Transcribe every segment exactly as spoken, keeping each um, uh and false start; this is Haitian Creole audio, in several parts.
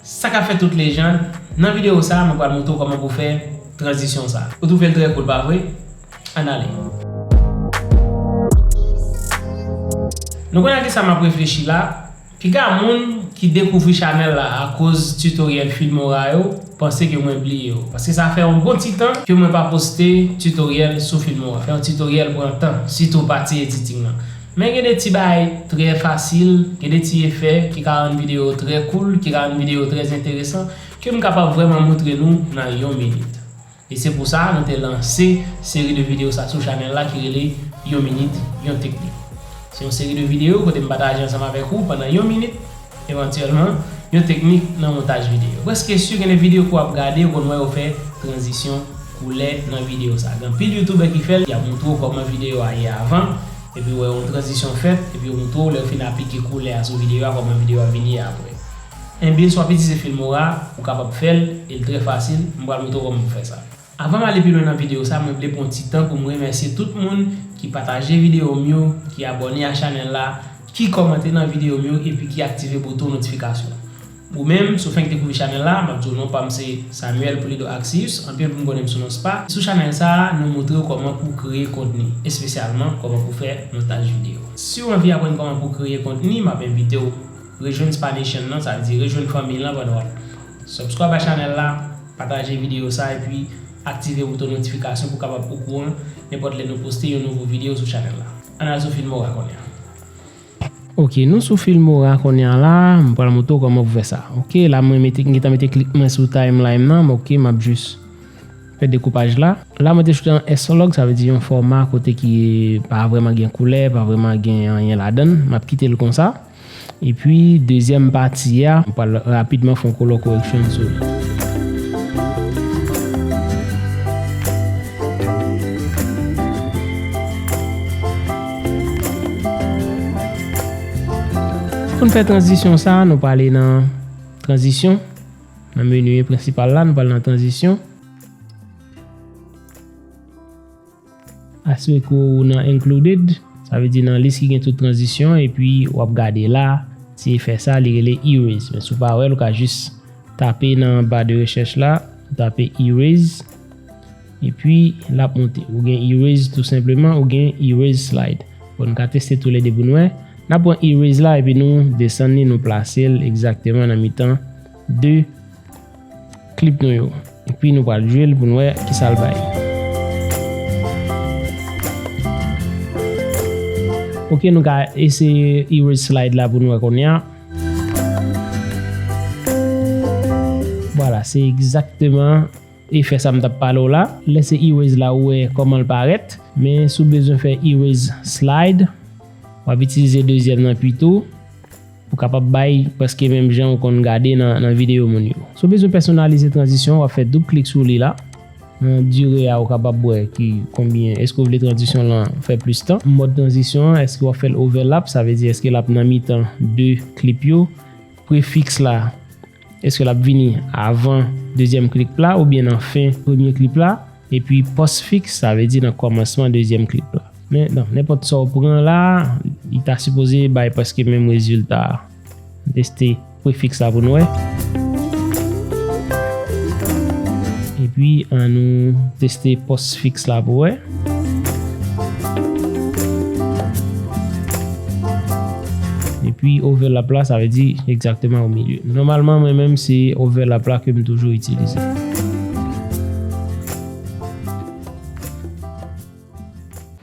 Sa k ap fèt tout lejand, nan videyo sa a, mwen pral montre w kòman pou fè tranzisyon sa a. Ou twouve l trè cool, pa vre? Ann ale. Nou konnen a kisa m ap reflechi la? Piga moun ki dekouvri chanèl la akoz titoryèl Filmora yo panse ke mwen bliye yo. Paske sa fè yon bon ti tan ke mwen pa poste titoryèl sou Filmora. Fè yon titoryèl pran tan, sitou pati editing lan. Men gen de ti bagay trè fasil, gen de ti efè ki ka rann videyo trè cool, ki ka rann videyo trè enteresan, ke m kapab vrèman montre nou nan yon minit. E se pou sa, nou te lanse seri de videyo sa sou chanèl la ki rele Yon minit, yon teknik. Se yon seri de videyo kote m pataje ansanm avèk ou pandan yon minit, evantyèlman, yon teknik nan montaj videyo. Prèske si gen de videyo ke w ap gade, ou konn wè yo fè tranzisyon koulè nan videyo sa. Gen anpil youtubè ki fè l, y ap montre w kòman videyo a ye avan, epi w wè yon tranzisyon fèt, epi yo montre w lè yo fin aplike koulè a sou videyo a, kòman videyo a vin ye apre. Enben, si w ap itilize Filmora, ou kapab fè l, e l trè fasil, m pral montre w kòman pou fè sa. Avan m ale pi lwen nan videyo sa, mwen vle pran yon ti tan pou m remèsye tout moun ki pataje videyo m yo, ki abòne a chanèl la, ki kòmante nan videyo m yo, epi ki aktive bouton notifikasyon. Ou menm, si w fenk dekouvri chanèl la, m ap di w non pa m se Samuel Pulido Axius, anpil moun konnen m sou non Spa. Sou chanèl sa a, nou montre w kòman pou w kreye kontni, espesyalman kòman pou w fè montaj videyo. Si w anvi aprann kòman pou w kreye kontni, m ap envite w rejwenn Spa Nation nan, sa vle di rejwenn fanmi lan pandan w ap subscribe a chanèl la, pataje videyo sa, epi aktive bouton notifikasyon pou w kapab okouran nenpòt lè nou poste yon nouvo videyo sou chanèl la. Ann al sou Filmora kounye a. Ok, nou sou Filmora kounye a la, m pral montre w kòman pou fè sa. Ok, la mwen mete, m gentan mete klik mwen sou timeline nan, ok, m ap jis fè dekoupaj la. La mwen te choute an S log, sa vle di yon fòma kote ki pa vrèman gen koulè, pa vrèman gen anyen ladan l. M ap kite l konsa. Epi dezyèm pati a, m pral rapidman fè yon color correction sou li. Pou n fè tranzisyon sa, nou prale nan tranzisyon, nan meni prensipal la, nou prale nan tranzisyon. Asire ke w nan included, sa vle di nan lis ki gen tout tranzisyon, epi w ap gade la, ti efè sa, li rele erase. Men si w pa wè l, ou ka jis tape nan ba de rechèch la, ou tape erase, epi l ap monte. Ou gen erase tou senpleman, ou gen erase slide. Bon, n ka teste toulède pou n wè. N ap pran erase la, epi nou desann li, nou plase l egzakteman nan mitan de clip nou yo. Epi nou pral jwe l pou n wè kisa l bay. Ok, nou ka eseye erase slide la pou n wè kounye a. Vwala, se egzakteman efè sa m t ap pale w la. Lè se erase la, ou wè kòman l parèt. Men si w bezwen fè erase slide, w ap itilize dezyèm nan pito. Ou kapab bay prèske menm jan ou konn gade nan, nan videyo moun yo. Si w bezwen pèsonalize tranzisyon, w ap fè doub klik sou li la. Nan dire a, ou kapab wè ki konbyen, èske w vle tranzisyon lan fè plis tan. Mòd tranzisyon an, èske w ap fè l overlap, sa vle di èske l ap nan mitan de klip yo. Prefiks la, èske l ap vini avan dezyèm klip la oubyen nan fen premye klip la? Epi postfiks, sa vle di nan kòmansman dezyèm klip la. Men, bon, nenpòt sa w pran la, li ta sipoze bay prèske menm rezilta a. Teste prefiks la pou n wè. Epi, ann nou teste postfiks la pou wè. Epi, overlap la, sa vle di egzakteman o milye. Nòmalman, mwen menm, se overlap la ke m toujou itilize.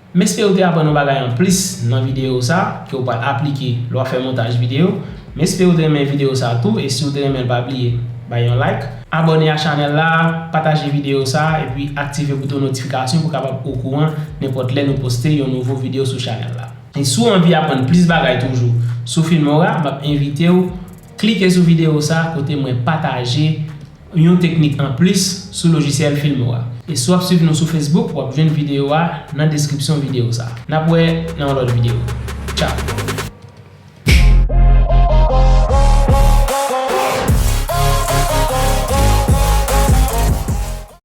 M espere w te aprann yon bagay anplis nan videyo sa, ke w pral aplike lè w ap fè montaj videyo. M espere w te renmen videyo sa tou, e si w te renmen l, pa bliye bay yon like, abòne a chanèl la, pataje videyo sa, epi aktive bouton notifikasyon pou w kapab okouran nenpòt lè nou poste yon nouvo videyo sou chanèl la. E si w anvi aprann plis bagay toujou sou Filmora, m ap envite w klike sou videyo sa kote mwen pataje yon teknik anplis sou lojisyèl Filmora. E si w ap swiv nou sou Facebook, w ap jwenn videyo a nan deskripsyon videyo sa. N ap wè nan yon lòt videyo. Tchao!